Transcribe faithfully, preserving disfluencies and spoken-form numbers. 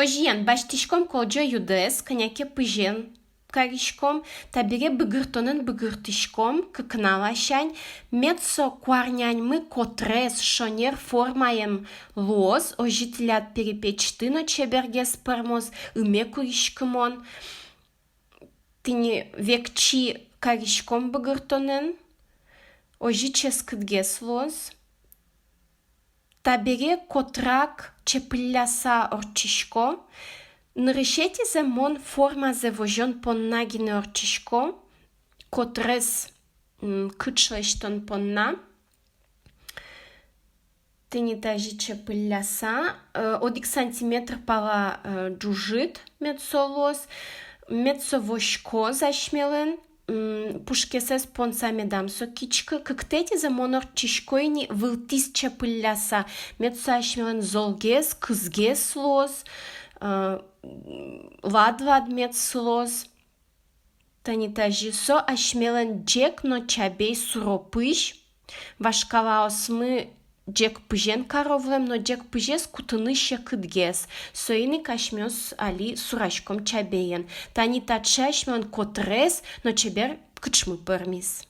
Озьыен, басьтӥськом колӟо юдэс, кӧня ке пызен кариськом, табере быгыртонэн быгыртӥськом кыкналасянь. Мед со куарняньмы котрес, шонер формаем луоз. Озьы тӥляд перепечты но чебергес пӧрмоз, ыме куриськымон. Тӥни векчи кариськом быгыртонэн, озьы ческытгес луоз. Табере котрак чепылляса ортчисько. Нырысетӥзэ мон формазэ возён понна гинэ ортчисько, котрес, м, кытш лэсьтон понна. Тӥни тазьы чепылляса, э, одӥг сантиметр пала, э, ӝужыт мед со луоз, мед со воськоз асьмелэн, м, пушкесэз понса медам со кичкы. Кыктэтӥзэ мон ортчисько ини вылтӥз чепылляса, мед со асьмелэн золгес, кызгес луоз, э, лад-лад мед сылоз. Тани тазьы со асьмелэн ӟег но чабей суро пызь. Вашкалаосмы ӟег пызен каро вылэм, но ӟег пызез кутыны секытгес. Соин ик асьмеос али сураськом чабеен. Тани таӵе асьмелэн котрес но чебер кытшмы пӧрмиз.